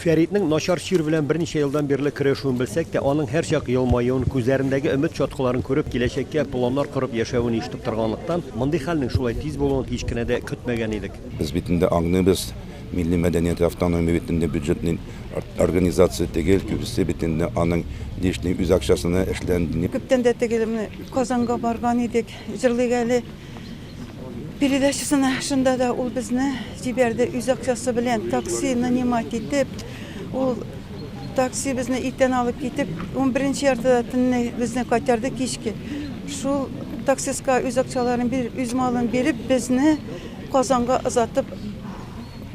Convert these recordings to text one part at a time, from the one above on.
Фәритнең начар чир белән берничә елдан бирле көрәшүен белсәк тә, аның һәрчак елмаюын, күзләрендәге өмет чаткыларын күреп, киләчәккә планнар корып яшәвен ишетеп торганлыктан, мондый хәлнең шулай тиз булуын һич кенә дә көтмәгән идек. Без бит инде аңлыйбыз, милли мәдәният автономия бит инде бюджетный организация түгел, күбесе бит инде аның лишний үз акчасына эшләнде. Күптән дә теге менә Казанга барган идек, җырлыйк әле передачасына, шунда да ул безне җибәрде үз акчасы белән такси нанимать итеп, ул такси безне иртән алып китеп, 11 яртыда төнне безне кайтарды кичке. Шул таксистка үз акчаларын биреп, үз малын биреп, безне Казанга озатып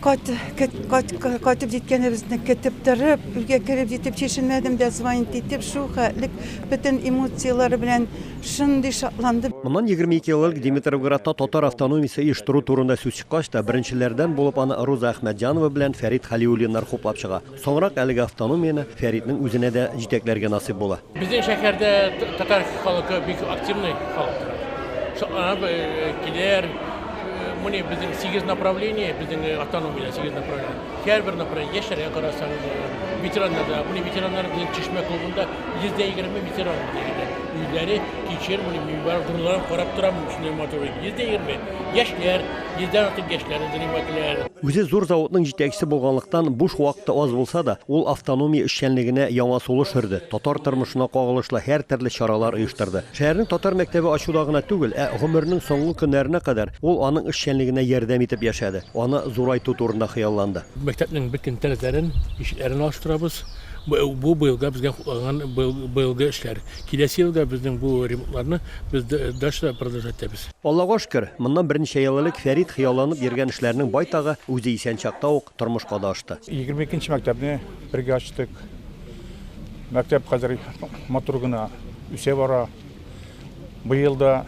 кайтып җиткәнебезне көтеп торып, өйгә кереп җитеп чишенмәдем дә, звонить итеп, шул хәтлек бөтен эмоцияләре белән шундый шатланды. Моннан 22 ел элек Димитровградта татар автономиясе оештыру турында сүз чыккач та, беренчеләрдән булып аны Роза Әхмәтҗанова белән Фәрит Хәлиуллиннар хуплап чыга. Соңрак әлеге автономияне Фәритнең үзенә дә җитәкләргә насыйп була. Безнең шәһәрдә татар халкы бик активный халык тора. Шатланып киләр. Моны безнең 8 направление, безнең автономиядә 8 направление. Һәрбер направление яшьләргә карасаң, ветераннарда, моны ветераннар безнең Чишмә клубында 120 ветеран дигәндә. Үзләре кичер, моны мин бар горурланып карап торам, шундый матур. 120 яшьләр, йөздән артык яшьләр занимательләр. Үзе зур заводның җитәкчесе булганлыктан, буш вакыты аз булса да, ул автономия эшчәнлегенә яңа сулыш өрде, татар тормышына кагылышлы һәртөрле чаралар оештырды. Шәһәрнең татар мәктәбе ачуда гына түгел, ә гомеренең соңгы көннәренә кадәр ул аның эшчәнлегенә ярдәм итеп яшәде, аны зурайту турында хыялланды. Мәктәпнең бөтен тәрәзәләрен, ишекләрен алыштырабыз. Бу быелга безгә хуплаган быелгы эшләр. Киләсе елга безнең бу ремонтларны без дальше продолжать итәбез. Аллага шөкер, моннан берничә ел элек Фәрит хыялланып йөргән эшләрнең байтагы үзе исән чакта ук тормышка да ашты. 22 нче мәктәпне бергә ачтык. Мәктәп хәзер матур гына үсә бара. Быел да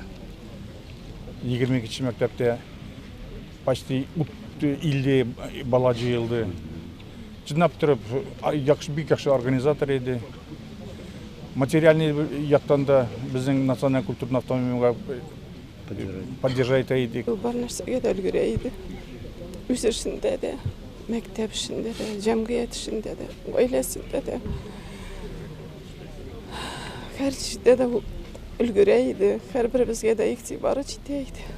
22 нче мәктәптә почти 50 бала җыелды. Чынлап торып, яхшы, бик яхшы организатор иде. Материальный яктан да безнең националь культурный автономиягә поддержать итә идек. Ул бар нәрсәгә дә өлгерә иде. Үз эшендә дә, мәктәп эшендә дә, җәмгыять эшендә дә, гаиләсендә дә. Һәр җирдә дә ул өлгерә иде, һәрберебезгә дә игътибары җитә иде.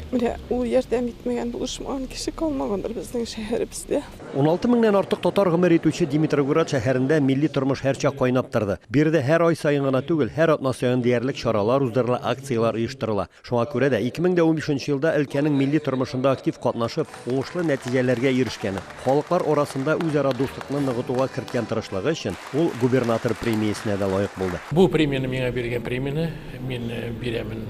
Менә ул ярдәм итмәгән, булышмаган кеше калмагандыр безнең шәһәребездә. 16 меңнән артык татар гомер итүче Димитровград шәһәрендә милли тормыш һәрчак кайнап торды. Биредә һәр ай саен гына түгел, һәр атна саен диярлек чаралар уздырыла, акцияләр оештырыла. Шуңа күрә дә 2015 елда өлкәнең милли тормышында актив катнашып, уңышлы нәтиҗәләргә ирешкәне, халыклар арасында үзара дуслыкны ныгытуга керткән тырышлыгы өчен ул губернатор премиясенә дә лаек булды. Бу премияне, миңа бирелгән премияне мин бирәмен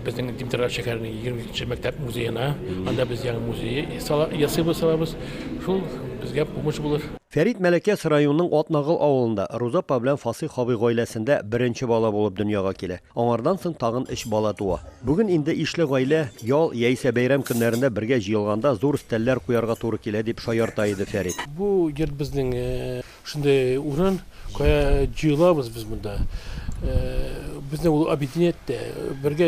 безнең Димитровград шәһәренең 22 нче мәктәп музеена. Анда без яңа музей ясыйбыз, салабыз. Шул безгә помощь булыр. Фәрит Мәләкәс районының Атнагыл авылында Руза апа белән Фасыйх абый гаиләсендә беренче бала булып дөньяга килә. Аңардан соң тагын өч бала туа. Бүген инде ишле гаилә ял яисә бәйрәм көннәрендә бергә җыелганда зур өстәлләр куярга туры килә, дип шаярта иде Фәрит. Бу йорт безнең шундый урын, кая җыелабыз без монда. Безне ул объединяет тә, бергә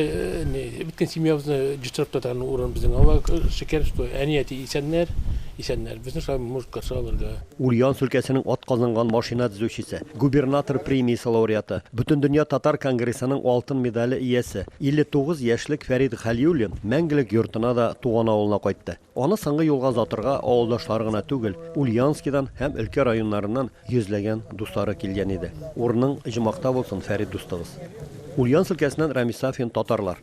бөтен семьябызны җыштырып торган урын безнең. Аллага шөкер, что әни-әти исәннәр, исәннәр. Безне шулай может каршы алырга. Ульяновск өлкәсенең атказанган машина төзүчесе, губернатор премиясе лауреаты, Бөтендөнья татар конгрессының алтын медале иясе, 59 яшьлек Фәрит Хәлиуллин мәңгелек йортына да туган авылына кайтты. Аны соңгы юлга озатырга авылдашлары гына түгел, Ульяновскидан һәм өлкә районнарыннан йөзләгән дуслары килгән иде. Урының оҗмахта булсын, Фәрит дустыбыз. Ульяновск өлкәсеннән Рамис Сафин, Татарлар.